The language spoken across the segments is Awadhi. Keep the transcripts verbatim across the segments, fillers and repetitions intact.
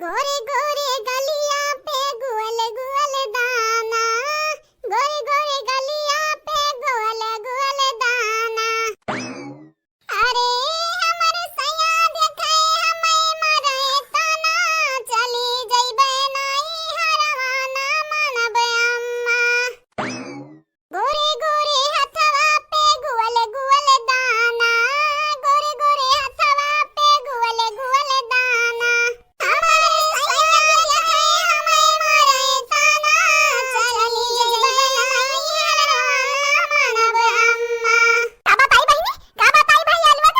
गोरे गोरे गलिया पे गुअल गुअल दाना, गोरे गोरे गलिया पे गुअल गुअल दाना। अरे हमर सैया देखे हमैं मरे ताना, चली जइबे नाई हरवा ना मानब अम्मा। गोरे गोरे हथवा पे गुअल गुअल दाना, गोरे गोरे हथवा पे गुअल गुअल दाना। हमर सैया देखे हमैं मरे ताना, चली जइबे नाई हरवा ना मानब अम्मा। का बताई बहिनी, का बताई भैया लोग?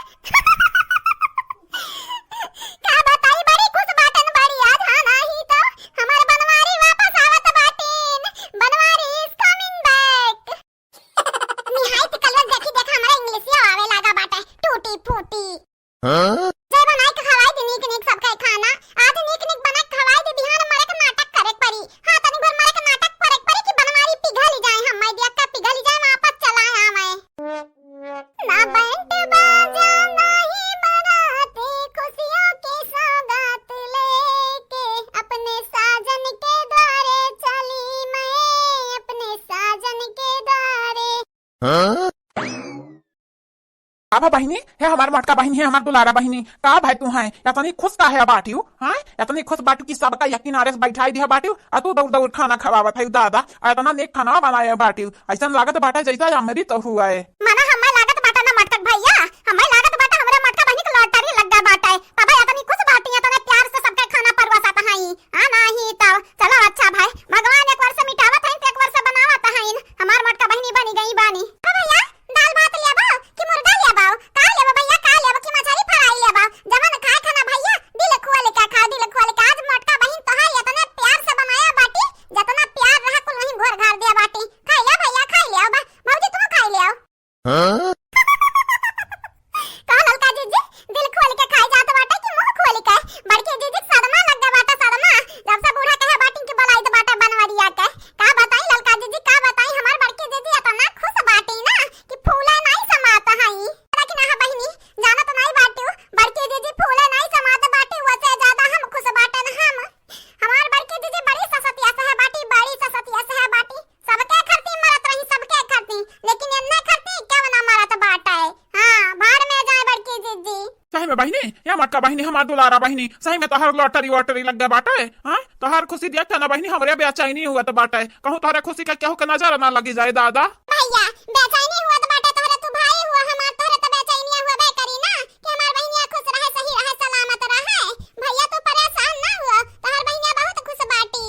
का बताई, बड़ी खुश बाटन बड़ी आज, हाँ नाही तो हमार बनवारी वापस आवत बाटिन। बनवारी is coming back। निहायत कलर देखी देख हमरा इंग्लिशिया आवे लागा बाटे, टूटी फूटी। हाँ? जय बनाई के खवाई दी नीक नीक सबके खाना। आज नीक नीक बना के खवाई दी, बिहान मरे के नाटक करे के पड़ी। हाँ, तनी भर मरे के नाटक करे के पड़ी कि बनवारी पिघल जाए, हम मैं देख के पिघल जाए, वापस चला आवे। ना बैंड बाजा, ना ही बाराती, खुशियों की सौगात लेके अपने साजन के द्वारे चली मैं, अपने साजन के द्वारे। हाँ? का भा बहिनी, हे हमार मोटका बहिनी, हे हमार दुलारा बहिनी, का भाई तू है? एतनी खुश काहे बाटिउ? हाँ? एतनी खुश बाटिउ कि सबका एक किनारे से बैठाई दिया बाटिउ, आ तू दौड़ दौड़ खाना खवावत है दादा, आ एतना नीक खाना बनाए बाटिउ। अइसन लागत बाटे जैसे अमृत हुआ है। मना हमें लागत बाटे ना मटकक भैया, हमें लागत बाटे हमरे मटका बहिनी के लॉटरी लग गया बाटे, तबे एतनी खुश बाटी, एतने प्यार से सबके खाना परोसत हई। हाँ, नाही तब। चलो अच्छा भाई, भगवान एक वर्ष मिटावत हईन, तो एक वर्ष बनावत हईन। हमार मटका बहिनी बनी गई बानी। अरे भैया, दाल भात लेबो कि मुर्गा लेबो? का लेबो भैया, का लेबो कि मछरी फ्राई लेबो? जवन खाए खाना भैया, दिल खोल के खा, दिल खोल के। आज मोटका बहिन तोहार एतने प्यार से बनाया बाटी, जतना प्यार रहा कुल वहीं घोर घार दिया बाटी। खाई ले भैया, खाई ले। बा-, भौजी तू खाई ले। हाँ? का ललका जीजी, दिल खोल के खाए जात बाटे कि मुंह खोल के? बड़की जीजी सदमा लग गया बाटे, सदमा। जब से बूढ़ा कहे बाटी कि बुलाई तो बाटे बनवरिया के। का बताई ललका जीजी, का बताई, हमार बड़की जीजी एतना खुश बाटी ना कि फूले नाई समात हई। लेकिन हाँ बहिनी, जानत नाई बाटू, बड़की जीजी फूले नाई समात बाटी, वसे ज्यादा हम खुश बाटन हम। हमार बड़की जीजी बड़ी ससतिया से है बाटी, बड़ी ससतिया से है बाटी। सबके खरती मरत रही, सबके खरती, लेकिन एन्ने खरती क्यों ना मरत बाटे। हाँ, भाड़ में जाए बड़की जीजी। सही में बहिनी, या मटका बहिनी, हमार दुलारा बहिनी, सही में तोहार लॉटरी वॉटरी लग गए बाटे। हाँ, तोहार खुशी देख के ना बहिनी, हमरे बेचैनी हुआ तो बाटे। कहूँ तोहरे खुशी का केहू के नजर ना लगी जाए दादा। भैया, बेचैनी हुआ तो बाटे, तोहरे तू भाई हुआ हमार, तोहरे तो बेचैनिया हुआ बे करी ना कि हमार बहिनिया खुश रहे, सही रहे, सलामत रहे। भैया तू परेशान ना हुआ, तोहर बहिनिया बहुत खुश बाटी।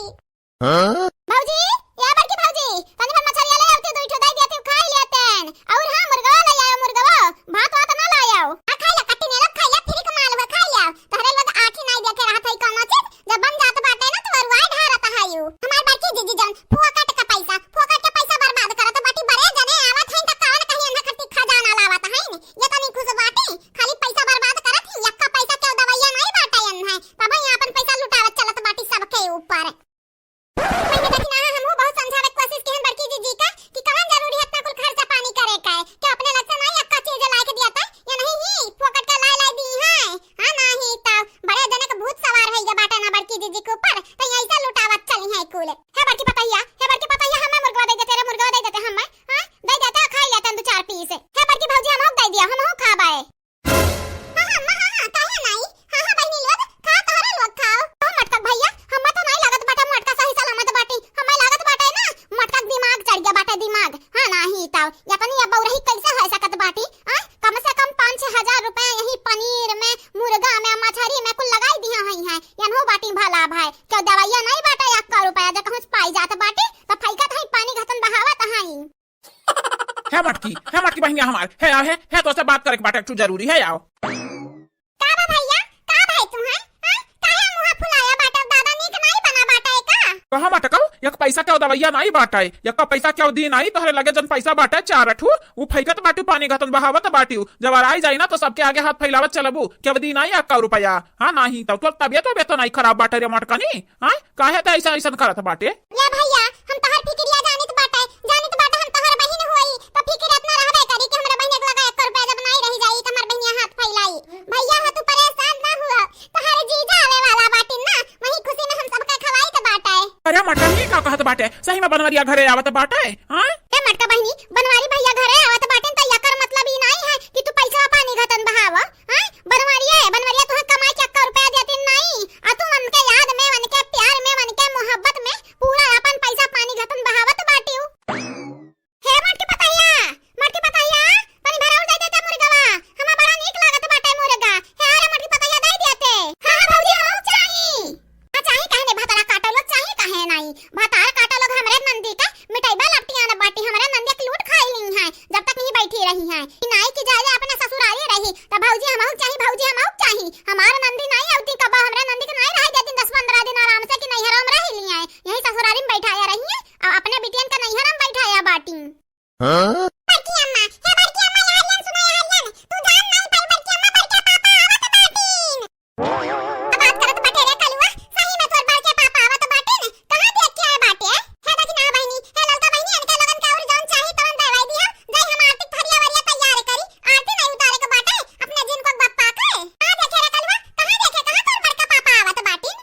हाँ? भौजी, या बड़की भौजी, तनी भर मछरिया ले आवती, दुई ठो दे देती, खाई लेतेन। और हाँ, मुर्गवा ले आयो, मुर्गवा। भात वात ना लायो। आ खाई ला, कट्टी ने लोग खाई ला, फ्री के माल हुआ, खाई ला। तोहरे लोग आँखी नाई देखे रहत है कौनो चीज, जब बन जात बाटे ना, तो अरुआई ढारत है यू। हमार बड़की जीजी जौन फोकट का पैसा, फोकट का पैसा बर्बाद करत बाटी, बड़े जने आवत हैं, त कवन कहीं अन्हा खट्टी खजाना लावत हैं। ये तनी खुश बाटी, खाली पैसा बर्बाद करत ही, यक्का पैसा क्यों दवाइया नाई बाटे अन्हा, तब यहाँ अपन पैसा लुटावत चलत बाटी सबके ऊपर। महीने देखी ना, हमहू बहुत समझावे के कोशिश किहन बड़की जीजी का कि कवन जरूरी है इतना कुल खर्चा पानी करे का, कि अपने लग से नाई एक्का चीज लाए के दिया था, या नहीं ही फोकट का लाए लाए दी है। हाँ, नाही तब बड़े जने के भूत सवार है ये बाटे ना बड़की जीजी के ऊपर, तो ऐसा लुटावत चली है कुल। हे बड़की पतैया, हे बड़की पतैया, हमें मुर्गवा दे देते रे, मुर्गवा दे देते हमें, हाँ, दे देते, खाई लेते दो चार पीस। हे बड़की भौजी, हमहू दे दिया, हमहू खाबाए। हाँ, हाँ, अम्मा, हाँ, हाँ, काहे नाई? हाँ, हाँ, बहिनी लोग, खा, तोहरे लोग खाओ। ओ मटका भैया, हम्मा तो नाई लागत बाटे मटका सही सलामत बाटी। हम्मा लागत बाटे ना, मटका के दिमाग चढ़ गया बाटे, दिमाग। हाँ, नाही ताव, या तनी अब बौरही कैसे हो सकत बाटी? आ, कम से कम पाँच छह हजार रुपया यही पनीर में, मुर्गा में, मछरी में कुल लगाई दिया हई हैं। यनहु बाटी भला भाई, क्यों दवाइया नाई बाटे, एक का रुपया जे कहूँ से पाई जात बाटी, तो फैकत हई पानी घतन बहावत हई। हे मटकी, हे मटकी बहिनिया हमार, हे आओ, हे, हे, तोसे बात करे के बाटे, एक ठो जरूरी है, आओ। का बा भैया, का भाई तू, हैं? हैं? काहे मुंह फुलाया बाटे, दादा नीक नाई बना बाटे का? कहा मटकल, एक पैसा के दवैया नाई बाटे, एक पैसा के दी नाई, तोहरे लगे जन पैसा बाटे चार ठू, उ फैकत बाटी पानी घतन बहावत बाटी, जब आई जाई ना तो सबके आगे हाथ फैलावत चलबू, के दी नाई एक का रुपया, हाँ नाही तो तोर तबियत, तबियत तो नाई खराब बाटे रे मटकनी, हाँ? काहे त ऐसा, ऐसा करत बाटे? या भैया, हम तोहर फिक्रिया जानित बाटे, जानित बाटे हम तोहर बहिन होई, त फिक्र इतना रहबे करी कि हमरा बहिन के लगा एक रुपया जब नाई रह जाई, त हमर बहिनिया हाथ फैलाई। भैया हो, तू परेशान ना हुआ, तोहर जीजा आवे वाला बाटिन ना, का कहत बाटे? सही में बनवरिया घरे आवत बाटे? हाँ? ए मटका बहिनी, बनवारी भैया घरे आवत बाटेन त एकर मतलब ई नाई है कि तू पैसा पानी घतन बहाव। हाँ? बनवरिया, बनवरिया तुहे कमाई के एक्का रुपया देतिन नाई, आ तू उनके याद में, उनके प्यार में, उनके मोहब्बत में पूरा अपन पैसा पानी घतन बहावत बाटिउ। हे मटकी पतहिया, मटकी पतहिया, तनी भराउर दे देते मुर्गवा, हमा बड़ा नीक लागत बाटे मुर्गा। हे अरे मटकी पतहिया दे देते। हाँ, हाँ भौजी, हमहू चाही। हाँ, चाही काहे ने भतारा काटल लोग, चाही काहे नाई? भतारा काटल लोग हमरे नंदी के मिटैबा लपटियान बाटी, हमरे नंदी के लूट खाई ली हैं, जब तक यहीं बैठी रही हैं। ई नाई की जाए अपने ससुरारी रही, त भौजी हमहू चाही, भौजी हमहू चाही। हमार नंदी नाई आवती कबा, हमरे नंदी के नाई रह जाती दस पन्द्रह दिन आराम से कि नैहरों में रह ली हैं, यहीं ससुरारी में बैठाया रही हैं, अब अपने बिटियन के नैहर में बैठाया बाटी। हाँ? बड़की अम्मा, हे बड़की अम्मा, यार यार सुनो यार यार, तू जान नाई पाई बड़की अम्मा, बड़के पापा आवत बाटीन। अब बात करत बाटे रे कलुआ, सही में तोर बड़के पापा आवत बाटीन, कहाँ देख के आए बाटे? हे दक्षिणा बहिनी, हे ललका बहिनी, इनके लोगन के और जौन चाही तवन दवाई दिया, जाई हम आरती थरिया वरिया तैयार करी, आरती नहीं उतारे के बाटे, अपने जिनको बप्पा के। आ देखे रे कलुआ, कहाँ देखे, कहाँ तोर बड़का पापा आवत बाटीन?